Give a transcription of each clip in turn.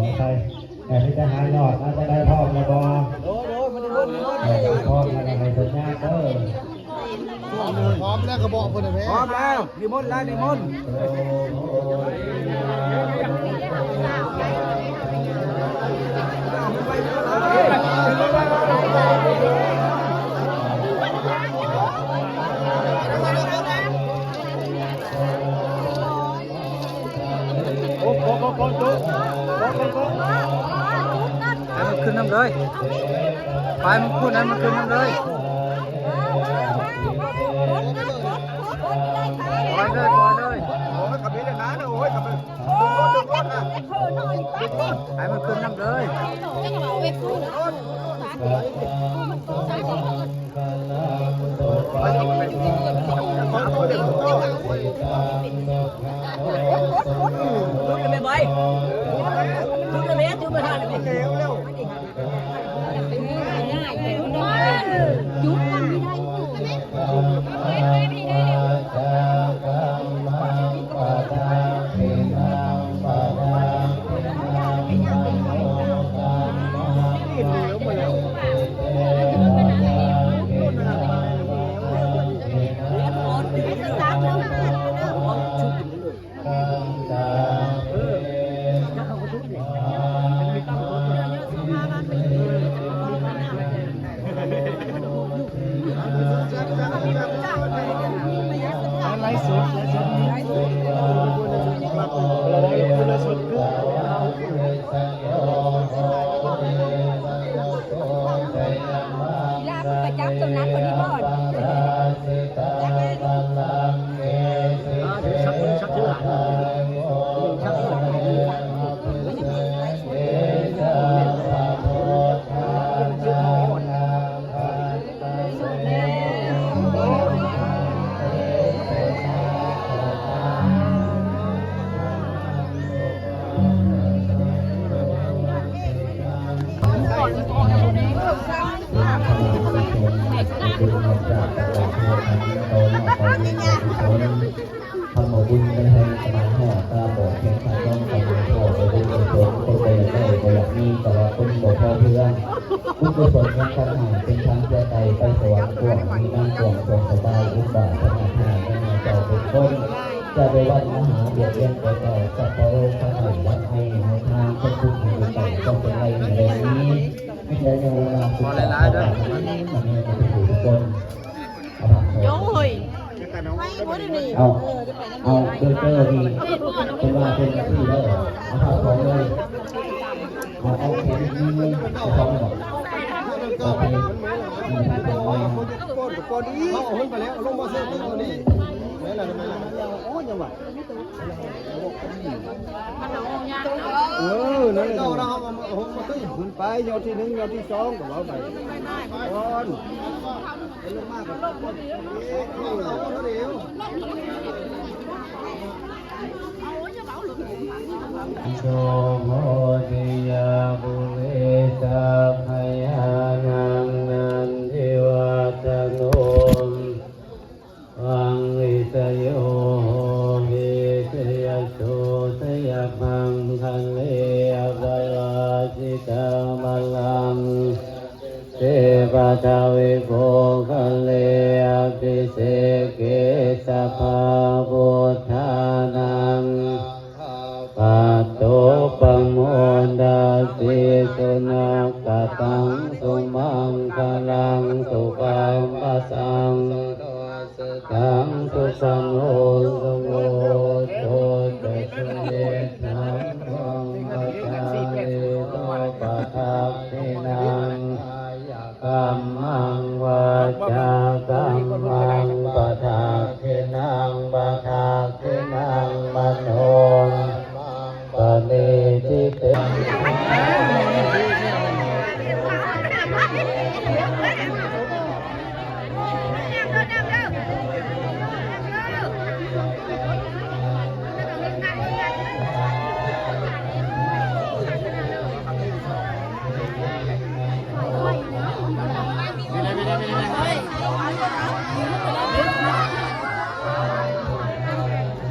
ຂໍໄປ ແຕ່ມີແຕ່ຫາຍອດ ເຮົາຈະໄດ້ພ້ອມແລ້ວບໍ່? ໂດຍ ໂດຍ ມັນໄດ້ເບິດ ເອີ ພ້ອມແລ້ວກໍໃຫ້ສັນຍານເດີ. ພ້ອມແລ້ວກໍບອກເພິ່ນນະແມ່. ພ້ອມແລ້ວ ນິມົນແລ້ວ ນິມົນ. ໃຫ້ມັນຂຶ້ນນຳເລີຍ ໄປມັນຂຶ້ນ ໃຫ້ມັນຂຶ້ນນຳເລີຍ ປ່ອຍເລີຍ ປ່ອຍເລີຍ ໂອ້ຍ ກະເບັນນະ ໂອ້ຍ ກະເບັນ ໃຫ້ມັນຂຶ້ນນຳເລີຍ. ໄລຟ໌ສົດ ໄລຟ໌ສົດ ໄລຟ໌ສົດ ຄື ລະມັນໄປຈັບຕົວນັ້ນຕົວນີ້ບໍ່? ອ່າ ຈັກເທື່ອ ຈັກເທື່ອ ຈັກເທື່ອ ທຳເອົາບຸນໄປໃຫ້ສະບາຍຫົວຕາບອດ ແຂນຂາດອນກຳລັງພໍ ໄປບຸນໄປສົມ ຄົນບໍ່ຢາກໄດ້ບໍ່ຢາກມີ ແຕ່ວ່າຄົນບໍ່ພໍເພື່ອ ບຸນກຸສົນຍັງທັນໃຫ້ ເປັນທາງເພື່ອໄກໄປສະຫວັນກວ້າງ ມີນາມກວ້າງ ສວງສະບາຍ ອຸບາສະນະທ່ານ ແມ່ເຈົ້າເປັນຄົນ ຈະໄດ້ວັນມະຫາບຽດວຽນແກ່ເຈົ້າ ສັບພະໂລກະໄພ ວັດໃຫ້ເຮົາທານ ຄົນທຸກຢູ່ໄກ ຄວາມເປັນໄລໃຫ້ໄດ້ມີ ມີແຕ່ເທວະດາສຸກສະຫວັນ ອັນນີ້ກໍທຸກໆຄົນ. ໂອ້ຍ ເອົາ ເອົາ ເດີເຕີນີ້ ເພິ່ນວ່າເພິ່ນທີ່ເດີ ເອົາພາບສອງເລີຍ ເອົາ ເອົາແຂນໜຶ່ງມື ເອົາສອງດອກ ໂອເຄ ເອົາພາບສອງເລີຍ ເອົາເພິ່ນໄປແລ້ວ ເອົາລົງມາເຊີຕົວນີ້ ແມ່ນລະ ແມ່ນລະ ໂອ້ຍ ຍັງວ່າ ເອີ ນັ້ນແຫຼະ ເອົາ ເອົາ ເອົາຂຶ້ນໄປ ຍອດທີໜຶ່ງ ຍອດທີສອງ ກໍເວົ້າໄປ ກ່ອນ ໂສໂຫຕິຍະ ປຸເຣສະຂະຍານັງ ນັນທິວາທະໂນ ປັງວິສະໂຍໂຫຕິ ຈະໂຊ ຈະຍະມັງຄະເລ ອະປະລາຊິຕາບາລັງ ເສ ປະທາວິໂພຄະເລ ອະພິເສເກ ສະພາພຸດທານັງ ປັດໂຕປະໂມດາຊິ ສຸນັກກະຕັງ ສຸມັງຄະລັງ ສຸປັບປະສັງ ສຸໂນ ສຸຕັງ ສຸຂະໂນ ສຸໂຫໂຕ ຈະສຸນິດຖັງ ມັງຄະຈາລີໂນ ປະທັກຂິນັງ ກຳມັງ ວາຈາກຳມັງ ປະທັກຂິນັງ ປະທັກຂິນັງ ມະໂນ ປະນິທິເຕ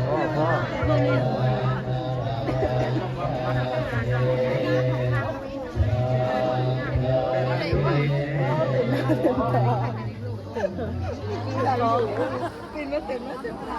ພໍ່ ພໍ່. ປິ່ນມາເຕັມໜ້າເຕັມຕາ.